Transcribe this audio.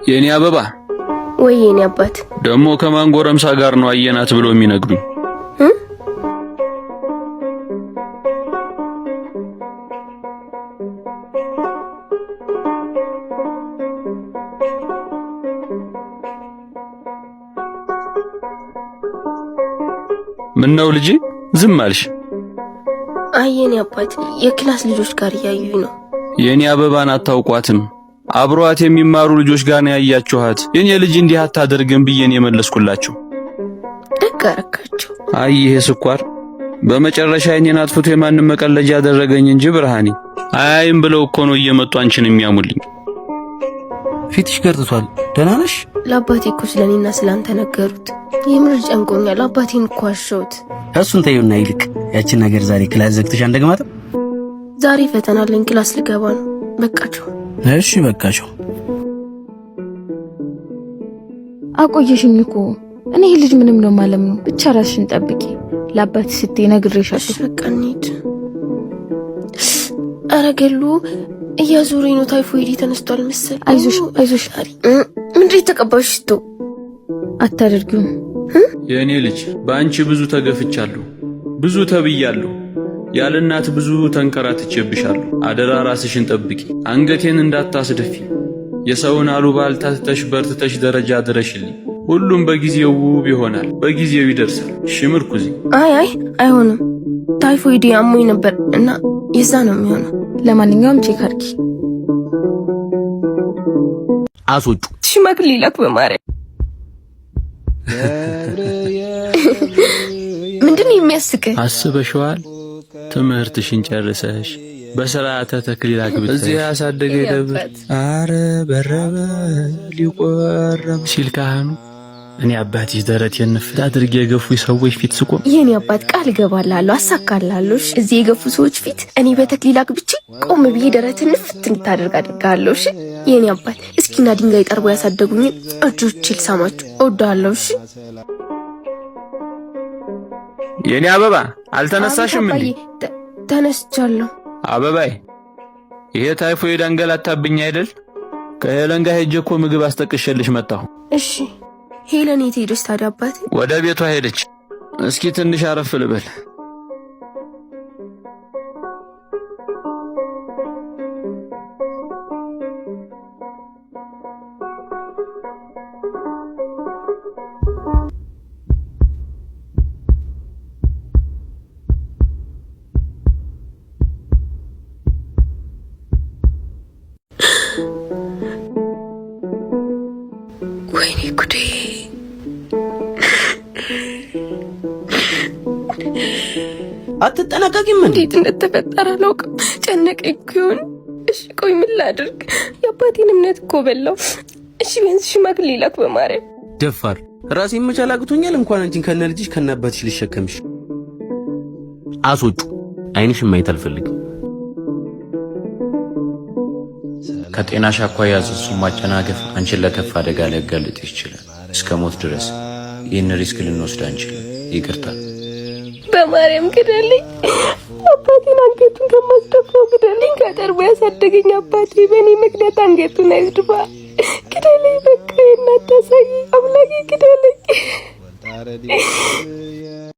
የኔ አበባ። ወይ የኔ አባት። ደግሞ ከማን ጎረምሳ ጋር ነው አየናት ብሎ የሚነግሩኝ? ምን ነው ልጄ ዝም አልሽ? አይ የኔ አባት፣ የ class ልጆች ጋር እያዩኝ ነው። የኔ አበባን አታውቋትም። አብሯት የሚማሩ ልጆች ጋር ነው ያያችኋት። የኔ ልጅ እንዲህ አታደርግም ብዬ ነው የመለስኩላቸው። ደግ አረካቸው። አይ ይሄ ስኳር በመጨረሻ የኔን አጥፍቶ የማንም መቀለጃ ያደረገኝ እንጂ ብርሃኔ አያይም ብለው እኮ ነው እየመጡ አንቺን የሚያሙልኝ። ፊትሽ ገርጥቷል። ደህና ነሽ? ለአባቴ እኮ ስለኔና ስላንተ ነገሩት። የምር ጨንቆኛል። አባቴን እኮ አሸሁት። እሱን ተይውና ይልቅ ያችን ነገር ዛሬ class ዘግተሽ አንደግማትም? ዛሬ ፈተና አለኝ፣ class ልገባ ነው። በቃቸው። እሺ በቃቸው። አቆየሽኝ እኮ። እኔ ይህ ልጅ ምንም ነው ማለም ነው። ብቻ ራስሽን ጠብቂ። ለአባትሽ ስትይ ነግሬሻለሁ። በቃ እንሂድ። ኧረ ገሉ እያዞረኝ ነው። ታይፎይድ ተነስቷል መሰል። አይዞሽ አይዞሽ። ምንድን የተቀባሽ ሽቶ? አታደርጊውም። የእኔ ልጅ በአንቺ ብዙ ተገፍቻለሁ፣ ብዙ ተብያለሁ። ያለ እናት ብዙ ተንከራትቼብሻለሁ። አደራ ራስሽን ጠብቂ፣ አንገቴን እንዳታስደፊ። የሰውን አሉባልታ ትተሽ በርትተሽ ደረጃ ድረሽልኝ። ሁሉም በጊዜው ውብ ይሆናል፣ በጊዜው ይደርሳል። እሺ ምርኩዜ። አይ አይ አይሆንም። ታይፎይድ አሞኝ ነበር እና የዛ ነው የሚሆነው። ለማንኛውም check አድርጊ። አስወጩ። ሽማግሌ ላክ በማርያም። ምንድን ነው የሚያስቅህ? አስበሽዋል? ትምህርትሽን ጨርሰሽ በስርዓተ ተክሊል አግብተሽ እዚህ ያሳደገ ደብር አረ በረበ ሊቆረብ ሲል ካህኑ እኔ አባትሽ ደረቴን ንፍት አድርጌ የገፉ ሰዎች ፊት ስቆም የኔ አባት ቃል እገባልሃለሁ፣ አሳካልሃለሁ። እሺ እዚህ የገፉ ሰዎች ፊት እኔ በተክሊል አግብቼ ቆም ብዬ ደረትን ንፍት እንድታደርግ አድርጋለሁ። እሺ የኔ አባት እስኪና ድንጋይ ጠርቦ ያሳደጉኝን እጆቼ ልሳማችሁ እወድሃለሁ። እሺ የኔ አበባ አልተነሳሽም እንዴ? ተነስቻለሁ። አበባይ ይሄ ታይፎይድ አንገላታብኝ አይደል? ከሄለን ጋር ሄጄ እኮ ምግብ አስጠቅሼልሽ መጣሁ። እሺ ሄለን የት ሄደች ታዲያ አባቴ? ወደ ቤቷ ሄደች። እስኪ ትንሽ አረፍ ልበል። ወይኔ ጉዴ! አትጠነቀቂም እንዴ? እንዴት እንደተፈጠረ አላውቅም። ጨነቀኝ እኮ ይሆን። እሺ ቆይ ምን ላድርግ? የአባቴን እምነት እኮ በላው። እሺ ቢያንስ ሽማግሌ ላክ በማርያም። ደፋር ራሴን መቻል አቅቶኛል። እንኳን አንቺን ከነ ልጅሽ ከነ አባትሽ ልሸከምሽ። አስወጩ። አይንሽን ማየት አልፈልግም። ከጤናሽ አኳያ ጽንሱን ማጨናገፍ አንቺን ለከፍ አደጋ ሊያጋልጥ ይችላል፣ እስከ ሞት ድረስ። ይህን risk ልንወስድ አንችልም። ይቅርታ። በማርያም ግደልኝ፣ አባቴን አንገቱን ከማስደፋው ግደልኝ። ከጠርቦ ያሳደገኝ አባቴ በእኔ ምክንያት አንገቱን አይስድፋ። ግደልኝ፣ በቃ የእናት አሳይ አምላኬ ግደልኝ።